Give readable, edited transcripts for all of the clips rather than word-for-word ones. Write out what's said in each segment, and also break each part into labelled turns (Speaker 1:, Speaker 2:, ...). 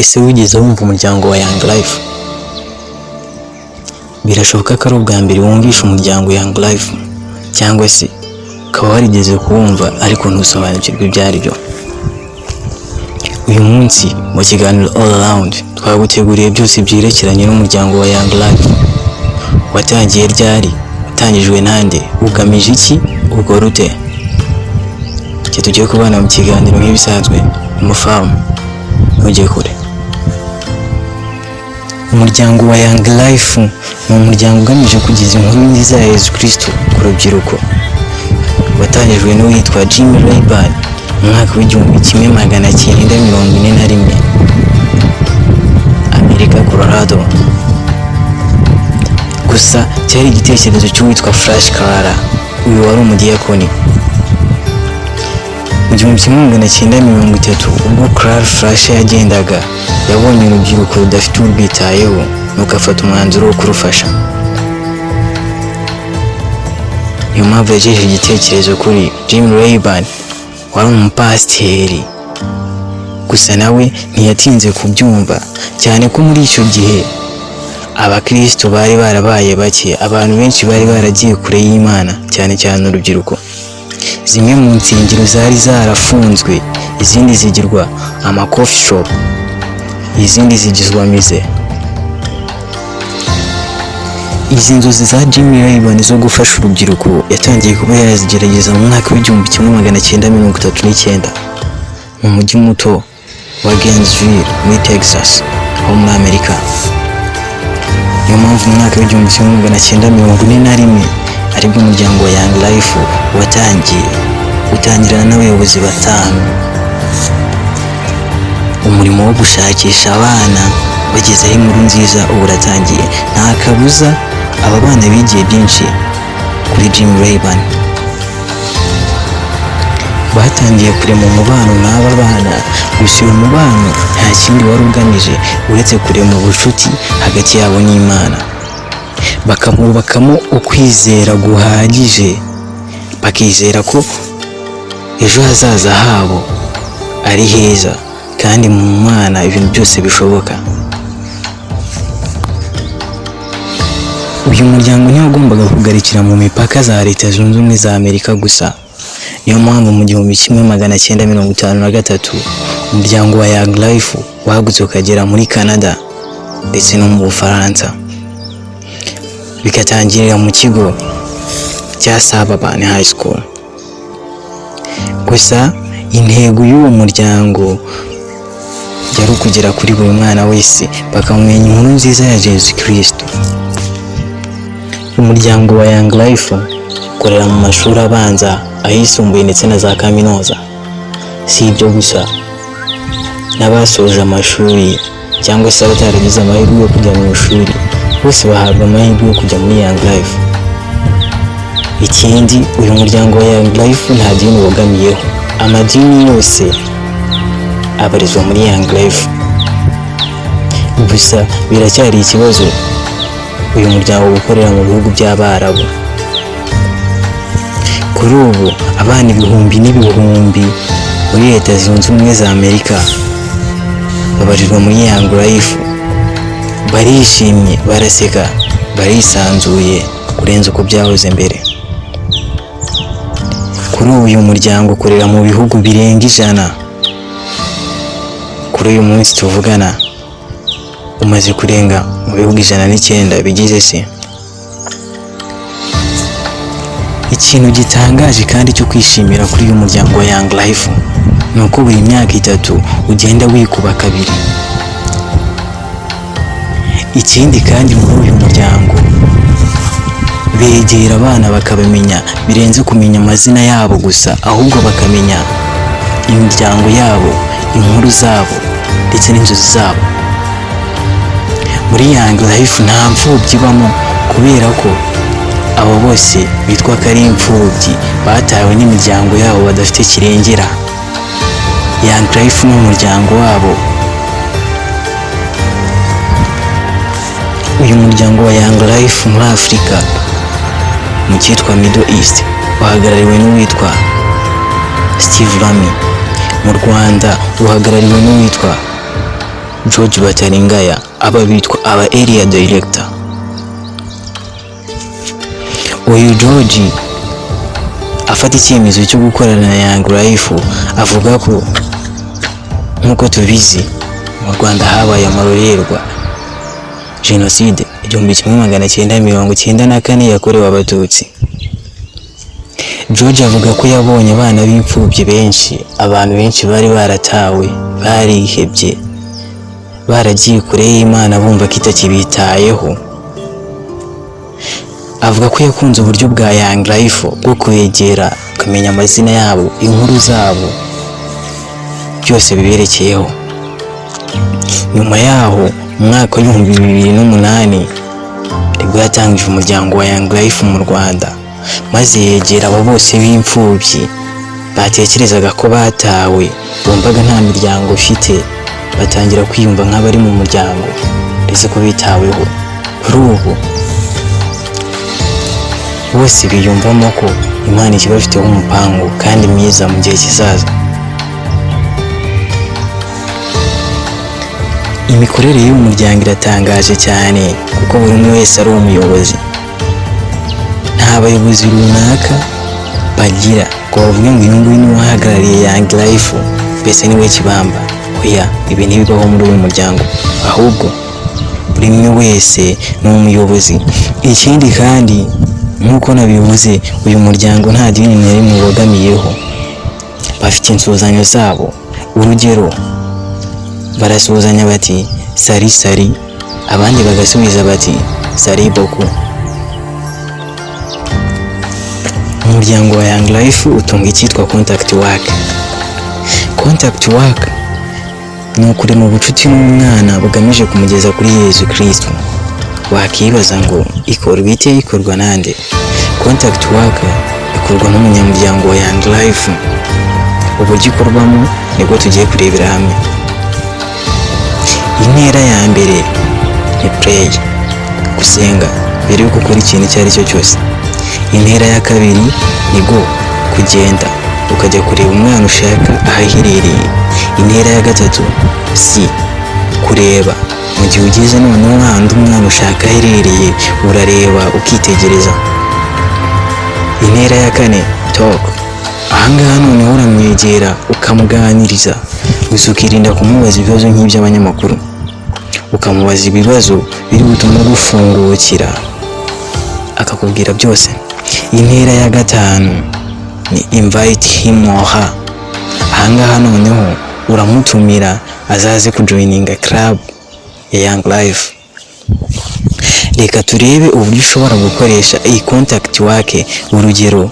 Speaker 1: Ese wigeze wumva umuryango wa Young Life? Birashoboka ko ari ubwa mbere wumvishe umuryango Young Life, cyangwa se ukaba warigeze kuwumva ariko ntusobanukirwe ibyo ari byo. Uyu munsi mu kiganiro All Around twaguteguriye byose byerekeranye n'umuryango wa Young Life. Watangiye ryari? Watangijwe nande? Ugamije iki? Ukora ute? Icyo tugiye kubana mu kiganiro nk'ibisanzwe ni Mufamu, ntujye kure. Umuryango wa Young Life ni umuryango ugamije kugeza inkuru nziza ya Yesu Kristo ku rubyiruko. Watangijwe n'uwitwa Jim Rayburn mu mwaka w'1941, Amerika, Colorado. Gusa cyari igitekerezo cy'uwitwa Flash Clara, uyu wari umudiyakoni. Mu 1930, ubwo Clara Flash yagendaga, yabonye urubyiruko rudafite urwitayeho, nuko afata umwanzuro wo kurufasha. Niyo mpamvu yagejeje igitekerezo kuri Jim Rayburn wari umupasiteri. Gusa nawe ntiyatinze kubyumva, cyane ko muri icyo gihe abakristo bari barabaye bake, abantu benshi bari baragiye kure y'Imana, cyane cyane urubyiruko. Zimwe mu nsengero zari zarafunzwe, izindi zigirwa ama coffee shop, izindi zigizwa musée. Izi nzozi za Jim Rayburn zo gufasha urubyiruko yatangiye kuba yazigerageza mu mwaka w'1939 mu mujyi muto wa Gainesville muri Texas ho muri Amerika. Niyo mpamvu mu mwaka w'1941 aribwo umuryango wa Young Life watangiye, utangirana n'abayobozi batanu. Umurimo wo gushakisha abana bagezeho inkuru nziza ubu uratangiye. Nta kabuza aba bana bigiye byinshi kuri Jim Rayburn. Batangiye kurema umubano n'aba bana, gusa uyu mubano nta kindi wari ugamije uretse kurema ubucuti hagati yabo n'Imana, bakabubakamo ukwizera guhagije, bakizera ko ejo hazaza habo ari heza kandi mu Mana ibintu byose bishoboka. Uyu muryango ntiwagombaga kugarukira mu mipaka za Leta Zunze Ubumwe za Amerika gusa. Niyo mpamvu mu 1953 umuryango wa Young Life wagutse ukagera muri Canada ndetse no mu Bufaransa, bigatangirira mu kigo cya Suburban High School. Gusa intego y'uwo muryango yari ukugera kuri buri mwana wese bakamumenya inkuru nziza ya Yesu Kristo. Umuryango wa Young Life ukorera mu mashuri abanza, ayisumbuye ndetse na za kaminuza. Si ibyo gusa, n'abasoje amashuri cyangwa se abataragize amahirwe yo kujya mu ishuri bose bahabwa amahirwe yo kujya muri Young Life. Ikindi, uyu muryango wa Young Life nta dini wogamiyeho, amadini yose abarizwa muri Young Life. Gusa biracyari ikibazo uyu muryango gukorera mu bihugu by'Abarabu. Kuri ubu abana ibihumbi n'ibihumbi muri Leta Zunze Ubumwe za Amerika babarirwa muri Young Life, barishimye, baraseka, barisanzuye kurenza uko byahoze mbere. Kuri ubu uyu muryango ukorera mu bihugu birenga 100. Kuri uyu munsi tuvugana umaze kurenga mu bihugu 109 bigize isi. Ikintu gitangaje kandi cyo kwishimira kuri uyu muryango wa Young Life ni uko buri myaka 3 ugenda wikuba kabiri. Ikindi kandi, muri uyu muryango begera abana bakabamenya birenze kumenya amazina yabo gusa, ahubwo bakamenya imiryango yabo, inkuru zabo ndetse n'inzozi zabo. Muri Young Life nta mfubyi ibamo, kubera ko abo bose bitwa ko ari imfubyi batawe n'imiryango yabo badafite kirengera. Young Life ni umuryango wabo. Uyu muryango wa Young Life muri Afurika mu cyitwa Middle East uhagarariwe n'uwitwa Steve Ramy. Mu Rwanda uhagarariwe n'uwitwa George Bataringaya. Aba bitwa aba area director. Uyu George afata icyemezo cyo gukorana na Young Life, avuga ko nk'uko tubizi, mu Rwanda habaye amarorerwa, Jenoside 1994 yakorewe Abatutsi. George avuga ko yabonye abana b'imfubyi benshi, abantu benshi bari baratawe, barihebye, baragiye kure y'Imana, bumva ko itakibitayeho. Avuga ko yakunze uburyo bwa Young Life bwo kubegera, akamenya amazina yabo, inkuru zabo, byose biberekeyeho. Nyuma yaho, mu mwaka w'2008, nibwo yatangije umuryango wa Young Life mu Rwanda, maze yegera abo bose b'imfubyi batekerezaga ko batawe, bumvaga nta miryango ifite, batangira kwiyumva nk'abari mu muryango, ndetse ko bitaweho. Kuri ubu bose biyumvamo ko Imana ikibafiteho umupangu kandi mwiza mu gihe kizaza. Imikorere y'uyu muryango iratangaje cyane, kuko buri umwe wese ari umuyobozi. Nta bayobozi runaka bagira ngo bavuge ngo uyu nguyu niwe uhagarariye Young Life, mbese niwe kibamba. Oya, ibi ntibibaho muri uyu muryango, ahubwo buri umwe wese ni umuyobozi. Ikindi kandi, nk'uko nabivuze, uyu muryango nta dini na rimwe ubogamiyeho. Bafite insuzanyo zabo. Urugero, barasuhuzanya bati "Salut, salut", abandi bagasubiza bati "Salut beaucoup". Umuryango wa Young Life utunga icyitwa contact work. Contact work ni ukurema ubucuti n'umwana bugamije kumugeza kuri Yezu Kristo. Wakibaza ngo ikorwa ite, ikorwa nande? Contact work ikorwa n'umunyamuryango wa Young Life. Uburyo ikorwamo nibwo tugiye kurebera hamwe. Intera ya mbere ni pray, gusenga mbere yo gukora ikintu icyo ari cyo cyose. Intera ya kabiri ni go, kugenda ukajya kureba umwana ushaka aho aherereye. Intera ya gatatu, see, kureba. Mu gihe ugeze noneho hahandi umwana ushaka aherereye, urareba, ukitegereza. Intera ya kane, talk. Ahangaha noneho uramwegera ukamuganiriza, gusa ukirinda kumubaza ibibazo nk'iby'abanyamakuru, ukamubaza ibibazo biri butume agufungukira, akakubwira byose. Intera ya gatanu ni invite him or her. Ahangaha noneho uramutumira azaze kujoininga club ya Young Life. Reka turebe uburyo ushobora gukoresha iyi contact work. Urugero,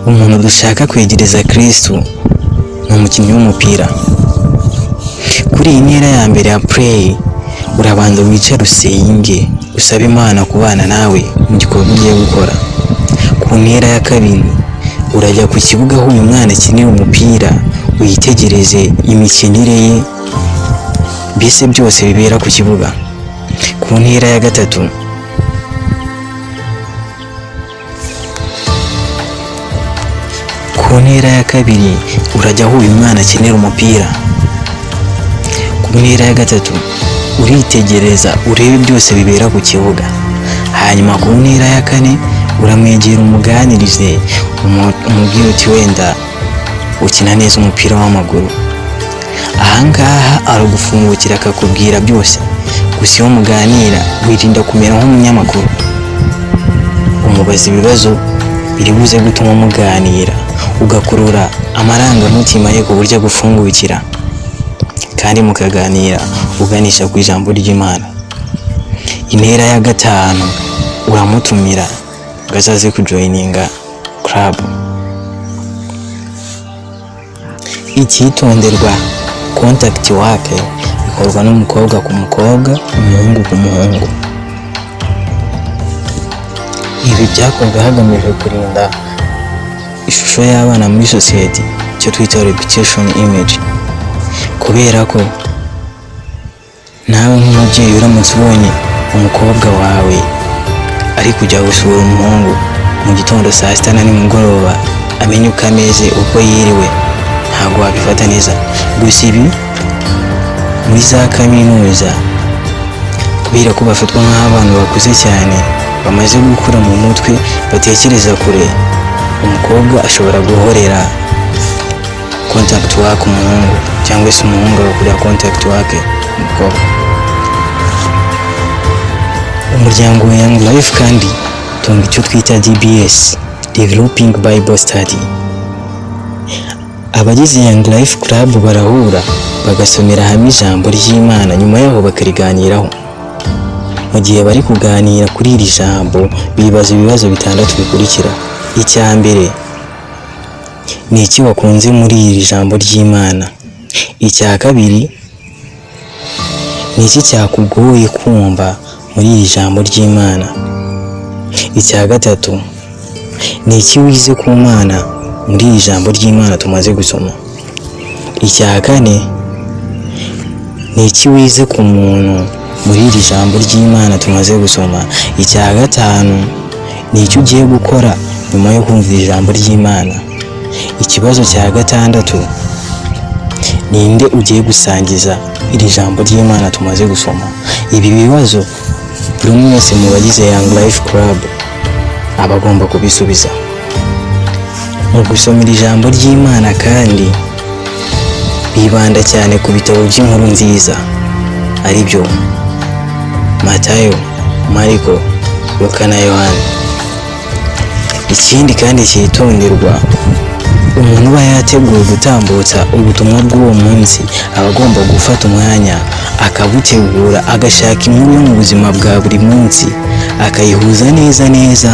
Speaker 1: umuntu dushaka kwegereza Kristo ni umukinnyi w'umupira. Kuri iyi ntera ya mbere ya pray, urabanza wicare, usenge, usabe Imana kubana nawe mu gikorwa ugiye gukora. Ku ntera ya kabiri, urajya ku kibuga aho uyu mwana akinira umupira, witegereze imikinire ye, mbese byose bibera ku kibuga. Ku ntera ya gatatu, ku ntera ya kabiri urajya aho uyu mwana akinira umupira. Ku ntera ya gatatu uritegereza, urebe byose bibera ku kibuga. Hanyuma ku ntera ya kane uramwegera, umuganirize, umubwire uti "Wenda ukina neza umupira w'amaguru." Ahangaha aragufungukira, akakubwira byose. Gusa iyo muganira wirinda kumera nk'umunyamakuru, umubaza ibibazo biri buze gutuma muganira, ugakurura amarangamutima ye ku buryo agufungukira, kandi mukaganira uganisha ku ijambo ry'Imana. Intera ya gatanu, uramutumira ngo azaze kujoininga club. Icyitonderwa: contact work ikorwa n'umukobwa ku mukobwa, umuhungu ku muhungu. Ibi byakorwa hagamijwe kurinda ishusho y'abana muri sosiyete, icyo twita reputation, image, kubera ko nawe nk'umubyeyi uramutse ubonye umukobwa wawe ari kujya gusura umuhungu mu gitondo, saa sita na nimugoroba, amenye uko ameze, uko yiriwe, ntabwo wabifata neza. Gusa ibi Muri za kaminuza, kubera ko bafatwa nk'abantu bakuze cyane, bamaze gukura mu mutwe, batekereza kure, umukobwa ashobora guhorera contact work umuhungu, cyangwa se umuhungu agakorera contact work umukobwa. Umuryango wa Young Life kandi utunga icyo twita DBS, Developing Bible Study. Abagize Young Life Club barahura, bagasomera hamwe ijambo ry'Imana, nyuma yaho bakariganiraho. Mu gihe bari kuganira kuri iri jambo, bibaza ibibazo bitandatu bikurikira: Icya mbere, ni iki wakunze muri iri jambo ry'Imana? Icya kabiri, ni iki cyakugoye kumva muri iri jambo ry'Imana? Icya gatatu, ni iki wize ku Mana muri iri jambo ry'Imana tumaze gusoma? Icya kane, ni iki wize ku muntu muri iri jambo ry'Imana tumaze gusoma? Icya gatanu, ni icyo ugiye gukora nyuma yo kumva iri jambo ry'Imana? Ikibazo cya gatandatu, ninde ugiye gusangiza iri jambo ry'Imana tumaze gusoma? Ibi bibazo buri umwe wese mu bagize Young Life Club aba agomba kubisubiza. Mu gusoma iri jambo ry'Imana kandi, bibanda cyane ku bitabo by'inkuru nziza, ari byo Matayo, Mariko, Luka na Yohana. Ikindi kandi cyitonderwa, umuntu uba yateguye gutambutsa ubutumwa bw'uwo munsi aba agomba gufata umwanya akabutegura, agashaka inkuru yo mu buzima bwa buri munsi, akayihuza neza neza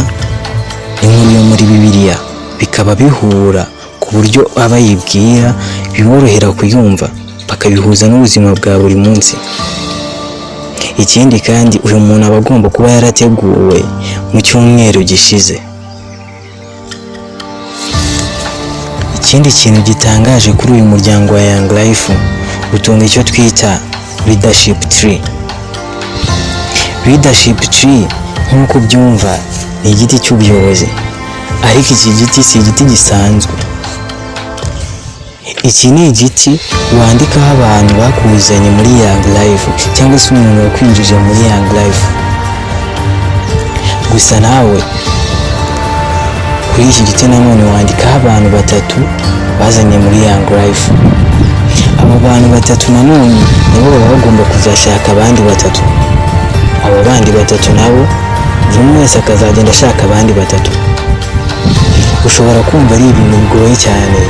Speaker 1: n'inkuru yo muri Bibiliya, bikaba bihura ku buryo abayibwira biborohera kuyumva, bakabihuza n'ubuzima bwa buri munsi. Ikindi kandi, uyu muntu aba agomba kuba yarateguwe mu cyumweru gishize. Ikindi kintu gitangaje kuri uyu muryango wa Young Life, utunga icyo twita leadership tree. Leadership tree, nk'uko ubyumva, ni igiti cy'ubuyobozi, ariko iki giti si igiti gisanzwe. Iki ni igiti wandikaho abantu bakuzanye muri Young Life, cyangwa se umuntu wakwinjije muri Young Life. Gusa nawe kuri iki giti nanone wandikaho abantu batatu bazanye muri Young Life. Abo bantu batatu nanone nabo baba bagomba kuzashaka abandi batatu, abo bandi batatu nabo, buri umwe wese akazagenda ashaka abandi batatu. Ushobora kumva ari ibintu bigoye cyane,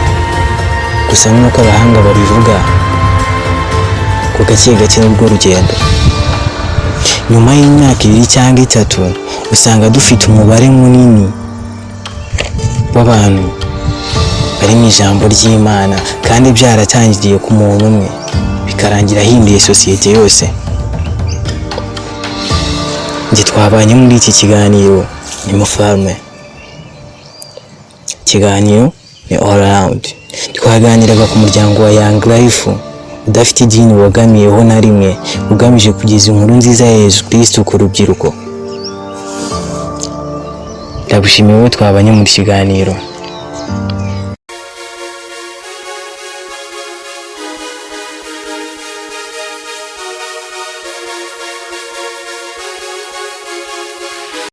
Speaker 1: gusa nk'uko abahanga babivuga, ku gake gake nirwo rugendo. Nyuma y'imyaka 2 cyangwa 3, usanga dufite umubare munini w'abantu bari mu ijambo ry'Imana, kandi byaratangiriye ku muntu umwe, bikarangira ahinduye sosiyete yose. Njye twabanye muri iki kiganiro ni Mufarme, ikiganiro ni All Around. Twaganiraga ku muryango wa Young Life udafite idini wogamiyeho na rimwe, ugamije kugeza inkuru nziza ya Yesu Kristo ku rubyiruko. Ndagushimiye wowe twabanye mu kiganiro.